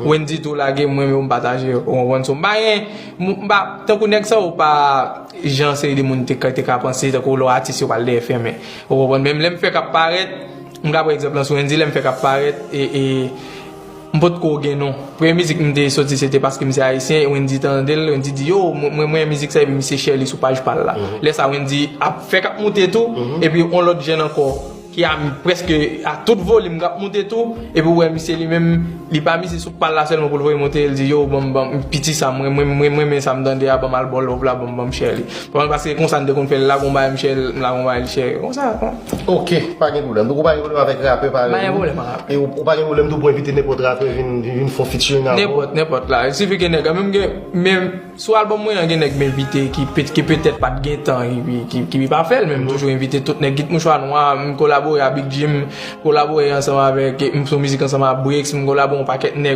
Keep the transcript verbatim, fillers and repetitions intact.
Wendy tou lage, mwen menm m pataje, ou konprann? So, m pa gen, m, m pa, tankou nèg sa yo pa jan seri de moun te, te ka panse, tankou lè w atis yo pral dèyè fèmen. Ou konprann? Menm lè m fèk ap parèt, m ka pran egzanp lan sou Wendy, lè m fèk ap parèt, e, e, m potko gen non. Premye mizik m te soti, se te paske m se ayisyen, e Wendy tande l, Wendy di, yo, mwen, mwen, mwen mizik sa, epi misye share li sou paj pa l la. Lè sa, Wendy ap fèk ap moute tou, epi yon lòt jèn ankò, ki a prèske a tout volim k ap moute tou, epi w wè misye li menm, li pa mize sou pa l la sèlman pou l voye monte, l di, yo, ban m, ban m, piti sa, mwen, mwen, mwen, mwen renmen sa m tande a, ban m al ba w love la, ban m, ban m share li. Bon, paske konsa n te konn fè l, la gon bagay m share, la gon bagay li share, konsa, bon. Ok, pa gen pwoblèm. Donk ou pa gen pwoblèm avèk rapè parèy. Pa gen pwoblèm ak rapè. E ou, ou pa gen pwoblèm tou pou envite nenpòt rapè vin, vin, vin fè yon featuring avè w. Nenpòt, nenpòt la. Il suffit ke nèg, menm gen, menm sou album mwen an, gen nèg m envite ki, pe- ki petèt pa t gen tan, ki, ki, ki, ki pa fè l, men m toujou envite tout nèg. Git Mouchwa Nwa, m kolabore a Big Jim, m kolabore ansanm avèk, m fè yon mizik ansanm a Brix, m kolabore yon pakèt nèg.